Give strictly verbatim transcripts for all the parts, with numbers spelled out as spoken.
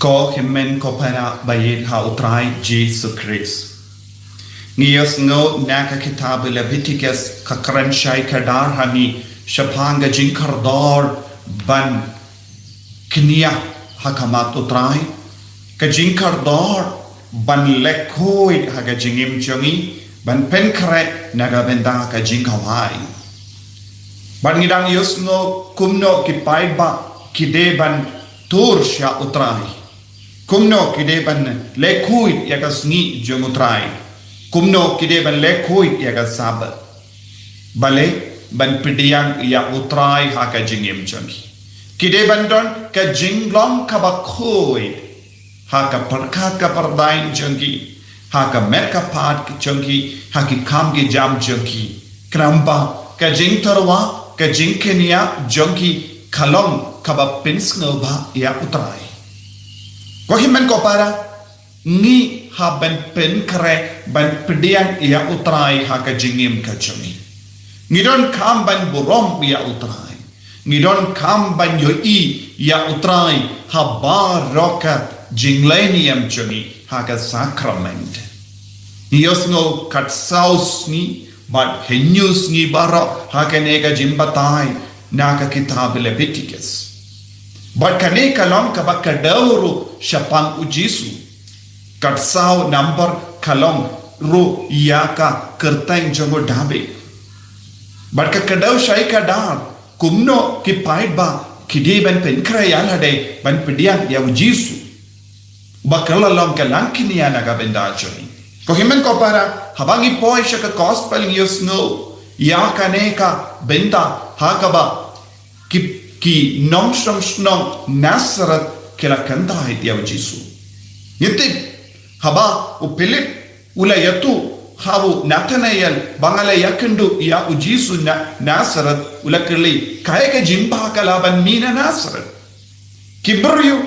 Ko hynmen ko para ba ïeit ha U Trai Jisu Khrist. Ngi ïohsngew na ka kitab Leviticus ka kren shai kdar ha ngi shaphang ka jingkordor ban kñia ha khmat U Trai, ka jingkordor ban leh khuid ha ka jingim jong ngi, ban pynkhreh na ka bynta ka jingkhawai. Bad ngi dang ïohsngew kumno ki paidbah ki dei ban tur sha U Trai. Kumno ki dei ban leh khuid ïa ka sngi jong U Trai. Kumno ki dei ban leh khuid ïa ka Sabbath. Balei? Ban pdiang ïa U Trai ha ka jingim jong ki. Ki dei ban don ka jinglong kaba khuid ha ka pyrkhat ka pyrdaiñ jong ki, ha ka met ka phad jong ki, ha ki kam ki jam jong ki. Khnang ba ka jingtyrwa, ka jingkñia jong ki ka long kaba pynsngewbha ïa U Trai. Ko hynmen ko para, ngi hap ban pynkhreh ban pdiang ïa U Trai ha ka jingim ka jong ngi. Ngi donkam ban burom ïa U Trai. Ngi donkam ban ïohi ïa U Trai ha baroh ka jingleh niam jong ngi ha ka sakrament. Ngi ïohsngew katsaw sngi bad hynñiew sngi baroh ha kane ka jingbatai na ka kitab Leviticus. Bad kane ka long kaba kdew ruh shaphang U Jisu. Katsaw number ka long ruh ïa ka kyrteng jong u David. Bad ka kdew shai kdar kumno ki paidbah ki dei ban pynkhreh ïa lade ban pdiang ïa U Jisu. Ba ka la long ka langkñia na ka bynta jong ngi. Ko hynmen ko para, haba ngi poi sha ka gospel ngi ïohsngew ïa kane ka bynta ha kaba ki, ki nongshong shnong Nazareth ki la kyntait ïa U Jisu. Ngi tip haba u Philip u la ïathuh ha u Nathanael ba nga la ïakynduh ïa U Jisu na Nazareth, u la kylli, kaei ka jingbha ka lah ban mih na Nazareth. Ki briew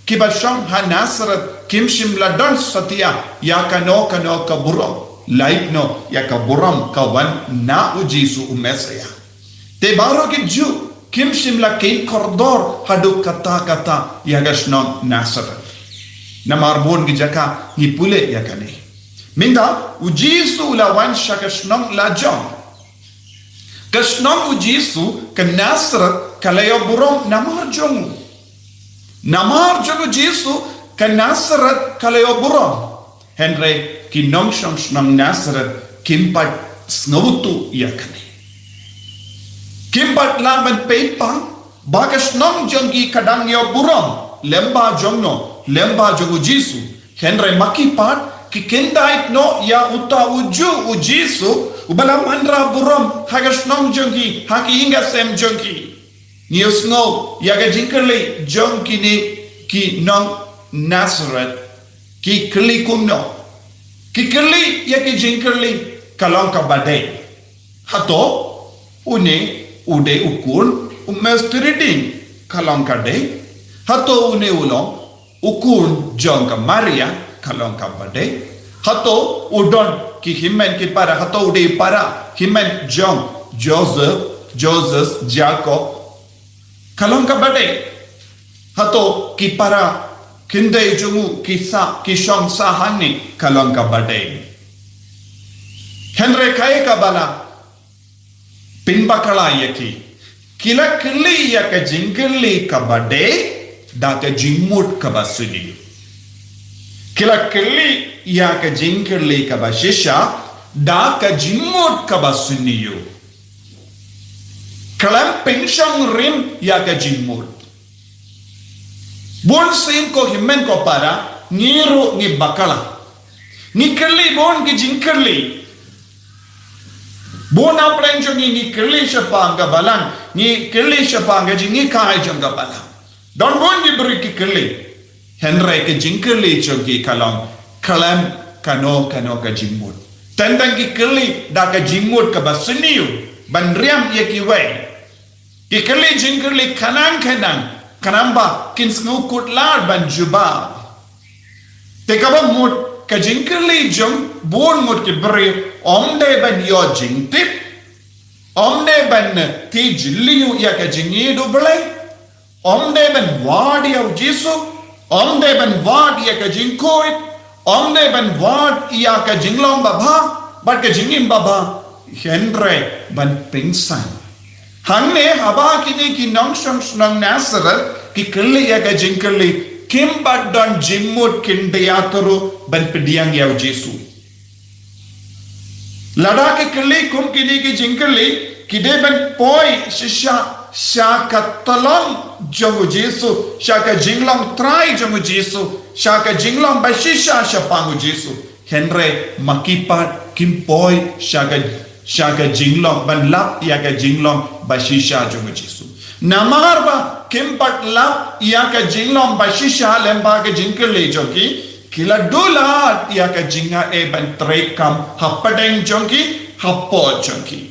kiba shong ha Nazareth kim shym la don satia ïa kano kano ka burom, lait noh ïa ka burom ka wan na U Jisu u Messaïah. Te baroh ki Jiw kim shym la kheiñ kordor haduh katta katta ïa ka shnong Nazareth. Namar bun ki jaka ngi pule ïa kane. Mynta U Jisu u la wan sha ka shnong lajong. Ka shnong U Jisu ka Nazareth ka la ïoh burom namar jong u. Namar jong U Jisu ka Nazareth ka la ïoh burom. Hynrei ki nongshong shnong Nazareth kim pat sngewthuh ïa kane. Kim pat lah ban peit pang ba ka shnong jong ki ka dang ïoh burom lyngba jong no, lyngba jong U Jisu. Hynrei ma ki pat ki kyntait noh ïa uta u Jiw U Jisu uba la wanrah burom ha ka shnong jong ki, ha ki ïing ki sem jong ki. Ngi ïohsngew ïa ka jingkylli jong kine ki nong Nazareth. Ki kylli kumno? Ki kylli ïa ki jingkylli ka long kaba dei. Hato une u dei u khun u misteri ding? Ka long ka dei. Hato une u long u khun jong ka Maria? Ka long kaba dei. Hato u don ki hynmen ki para? Hato u dei para hynmen jong Joseph, Joses, Jakob? Ka long kaba dei. Hato ki para khyndai jong u ki sah, ki shong sah hangne? Ka long kaba dei. Hynrei kaei kaba la pynbakla ïa ki? Ki la kylli ïa ka jingkylli kaba dei da ka jingmut kaba synñiew. Ki la kylli ïa ka jingkylli kaba shisha da ka jingmut kaba synñiew. Khlem pynshong rim ïa ka jingmut. Bun sien ko hynmen ko para ngi ruh ngi bakla. Ngi kylli bun ki jingkylli. Bun na pdeng jong ngi ngi kylli shaphang ka balang, ngi kylli shaphang ka jinghikai jong ka balang. Don bun ki briew ki kylli. Hynrei ka jingkylli jong ki ka long khlem kano kano ka jingmut. Teng tang ki kylli da ka jingmut kaba synñiew ban riam ïa kiwei. Ki kylli jingkylli khnang khnang, khnang ba kin sngewkhuslai ban jubab. Te kaba mut ka jingkylli jong bun ngut ki briew ym dei ban ïoh jingtip, ym dei ban tip jylliew ïa ka jingïeit U Blei, ym dei ban wad ïa U Jisu, Ym dei ban wad ïa ka jingkhuid, ym dei ban wad ïa ka jinglong babha, bad ka jingim babha, hynrei ban pynsan. Hangne haba kine ki nongshong shnong Nazareth, ki kylli ïa ka jingkylli, kim pat don jingmut khyndiat ruh ban pdiang ïa u Jisu. Lada ki kylli kum kine ki jingkylli, ki dei ban poi shisha sha ka tyllong jong u Jisu, sha ka jinglong trai jong u Jisu, sha ka jinglong ba shisha shaphang u Jisu. Hynrei ma ki pat kim poi sha ka, sha ka jinglong, ban lap ïa ka jinglong ba shisha jong u Jisu. Namar ba kim pat lap ïa ka jinglong ba shisha lem bad ka jingkylli jong ki, ki la dulat ïa ka jingaiei ban treikam hapdeng jong ki, hapoh jong ki.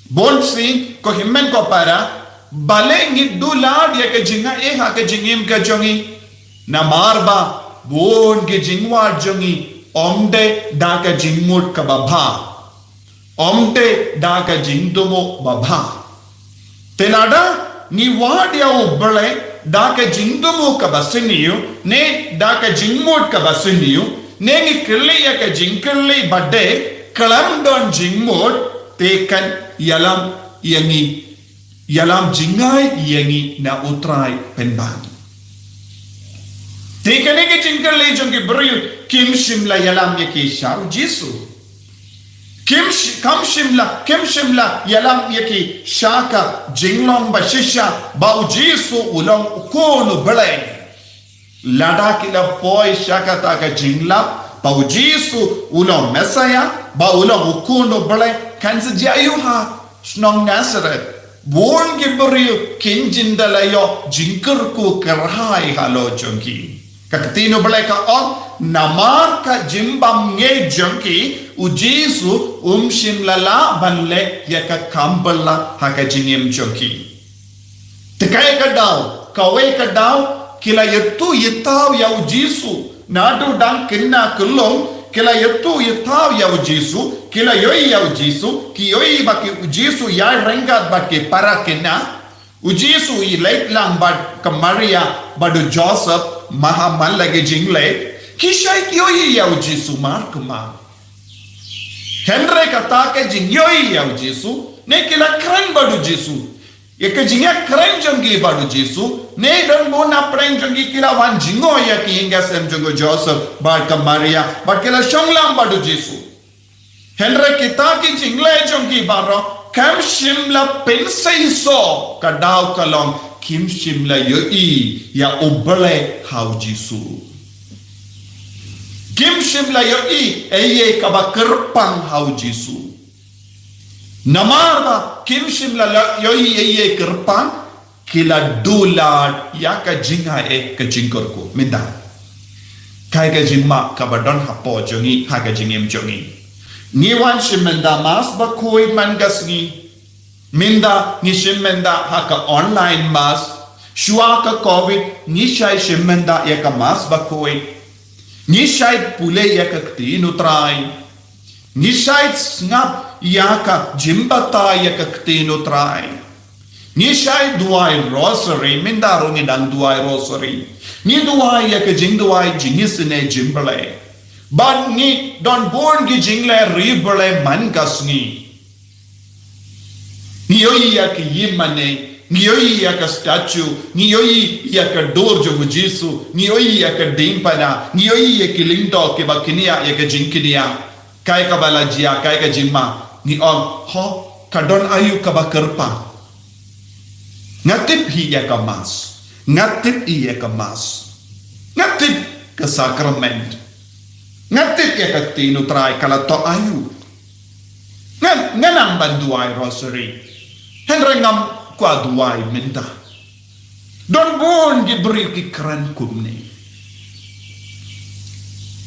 Bun sien, ko hynmen ko para, balei ngi dulat ïa ka jingaiei ha ka jingim ka jong ngi? Namar ba bun ki jingwad jong ngi ym dei da ka jingmut kaba bha, ym dei da ka jingthmu babha. Te lada ngi wad ïa u Blei da ka jingthmu kaba sniew, ne da ka jingmut kaba sniew, ne ngi kylli ïa ka jingkylli ba dei, khlem don jingmut, te kan ïalam ïa ngi, ïalam jngai ïa ngi na u Trai pynban. Te kane ka jingkylli jong ki briew, kim shym la ïalam ïa ki sha u Jisu. Kim sh-, kam shym la, kim shym la ïalam ïa ki sha ka jinglong ba shisha ba u Jisu u long u Khun u Blei. Lada ki la poi sha kata ka jinglap ba u Jisu u long Messiah, ba u long u Khun u Blei, kan sa jia aïu ha shnong Nazareth? Bun ki briew kin jin da la ïoh jingkyrkhu kyrhai halor jong ki. Ka ktien u Blei ka ong, namar ka jingbymngeit jong ki, u Jisu um shym la lah ban leh ïa ka kam bylla ha ka jingim jong ki. Te kaei ka daw, kawei ka daw, ki la ïathuh ïathaw ïa u Jisu. Naduh dang khynnah khyllung, ki la ïathuh ïathaw ïa u Jisu, ki la ïohi ïa u Jisu, ki ïohi ba ki u Jisu ïai ryngkat bad ki para khynnah. U Jisu u leit lang bad ka Maria bad u Joseph, man la ki jingleit. Ki shait ïohi ïa u Jisu markhmat. Hynrei kata ka jingïohi ïa u Jisu, ne ki la kren bad u Jisu. Ïa ka jingïakren jong ki bad u Jisu, ne don bun na pdeng jong ki ki la wan jngoh ïa ki ïing ki sem jong u Joseph bad ka Maria, bad ki la shong lang bad u Jisu. Hynrei kita ki jingleh jong ki baroh, kam shym la pynseisoh, ka daw ka long, kim shym la ïohi ïa u Blei ha u Jisu. Kim shym la ïohi ei ei kaba kyrpang ha u Jisu. Namar ba kim shym la, la ïohi ei ei kyrpang, ki la dulat ïa ka jingaiei ka jingkyrkhu. Mynta, kaei ka jingma kaba don hapoh jong ngi ha ka jingim jong ngi? Ngi wan shim mynta Mass bakhuid man ka sngi. Mynta ngi shim mynta ha ka online Mass. Shuwa ka Covid ngi shait shim mynta ïa ka Mass bakhuid. Ngi shait pule ïa ka ktien u Trai. Ngi shait sngap ïa ka jingbatai ïa ka ktien u Trai. Ngi shait duwai Rosary, mynta ruh ngi dang duwai Rosary. Ngi duwai ïa ka jingduwai jingisynei jingblei. Bad ngi don bun ki jingleh ri blei man ka sngi. Ngi ïohi ïa ki ïing mane, ngi ïohi ïa ka statue, ngi ïohi ïa ka dur jong u Jisu, ngi ïohi ïa ka diengphna, ngi ïohi ïa ki lyngdoh kiba kñia ïa ka jingkñia. Kaei kaba la jia, kaei ka jingma? Ngi ong, ho, ka don aïu kaba kyrpang? Nga tip hi ïa ka Mass. Nga tip hi ïa ka Mass. Nga tip ka sakrament. Nga tip ïa ka ktien u Trai ka la thoh aïu. Nga, nga nang ban duwai Rosary. Hynrei ngam kwah duwai mynta. Don bun ki briew ki kren kumne.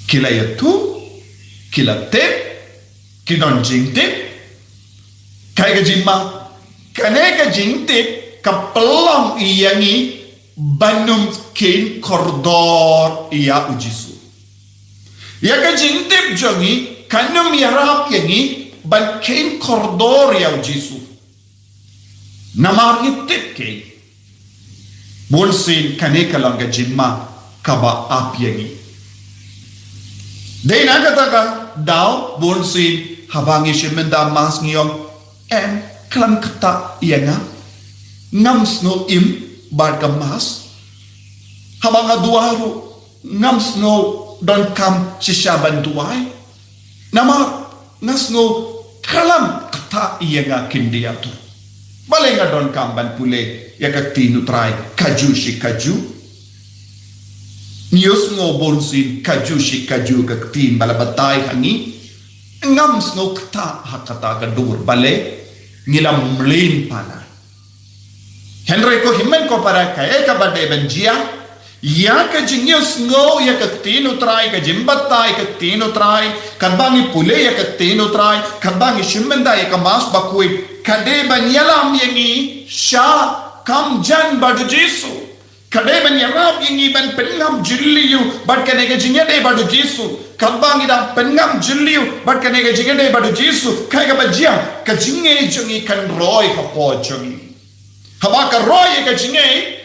Ki la ïathuh, ki la tip, ki don jingtip. Kaei ka jingma? Kane ka jingtip ka pynlong ïa ngi ban ym kheiñ kordor ïa u Jisu. Ïa ka jingtip jong ngi kan ym ïarap ïa ngi ban kheiñ kordor ïa u Jisu. Namar ngi tip keiñ. Bunsien kane ka long ka jingma. kaba ap ïa ngi. Dei na kata ka daw bunsien haba ngi shim mynta Mass ngi ong, em, khlem kata ïa nga. Ngam sngew im bad ka Mass. Haba nga duwai ruh ngam sngew donkam shisha ban duwai. Namar nga sngew khlem kata ïa nga khyndiat ruh. Balei nga donkam ban pule ïa ka ktien U Trai kajuh shi kajuh? Ngi ïohsngew bunsien kajuh shi kajuh ka ktien ba la batai ha ngi. Ngam sngew kata ha kata ka dur, balei? Ngi la mlien palat. Hynrei ko hynmen ko para, kaei kaba dei ban jia? Ïa ka jingïohsngew ïa ka ktien U Trai, ka jingbatai ka ktien U Trai, katba ngi pule ïa ka ktien U Trai, katba ngi shim mynta ïa ka Mass bakhuid, ka dei ban ïalam ïa ngi sha kam jan bad U Jisu. Ka dei ban ïarap ïa ngi ban pynngam jylliew bad kane ka jingïadei bad U Jisu. Katba ngi dang pynngam jylliew bad kane ka jingïadei bad U Jisu, kaei kaba jia? Ka jingngeit jong ngi kan roi hapoh jong ngi. Haba ka roi ïa ka jingngeit,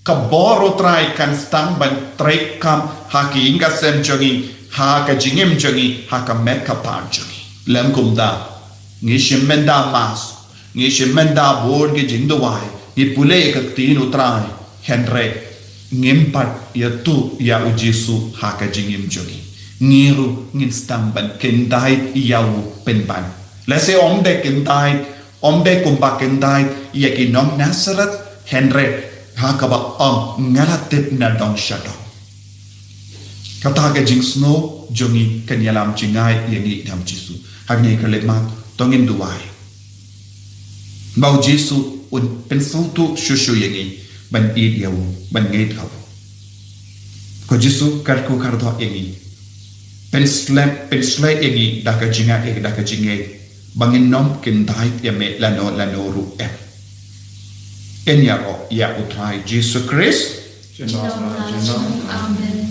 ka bor U Trai kan sdang ban treikam ha ka ïing ka sem jong ngi, ha ka jingim jong ngi, ha ka met ka phad jong ngi. Lem kumta, ngi shim mynta Mass, ngi shim mynta bun ki jingduwai, ngi pule ïa ka ktien U Trai, hynrei ngim pat ïathuh ïa U Jisu ha ka jingim jong ngi. Ngi ruh ngin sdang ban kyndait ïa u pynban. Lehse ym dei kyndait, ym dei kumba kyndait ïa ki nong Nasareth, hynrei ha kaba ong, nga la tip na dong sha dong. Kata ka jingsngew jong ngi kan ïalam jngai ïa ngi da U Jisu. Hangne ka leit mat, to ngin duwai ba U Jisu un pynsngewthuh shuh shuh ïa ngi ban ïeit ïa u, ban ngeit ha u. Ko Jisu, kyrkhu kyrdoh ïa ngi. Pynshlei, pynshlei ïa ngi da ka jingngeit, da ka jingngeit ba ngin nym kyndait ïa me lano lano ruh, em. Yn ïaroh ïa U Trai Jisu Khrist. Junom la junom. Amen.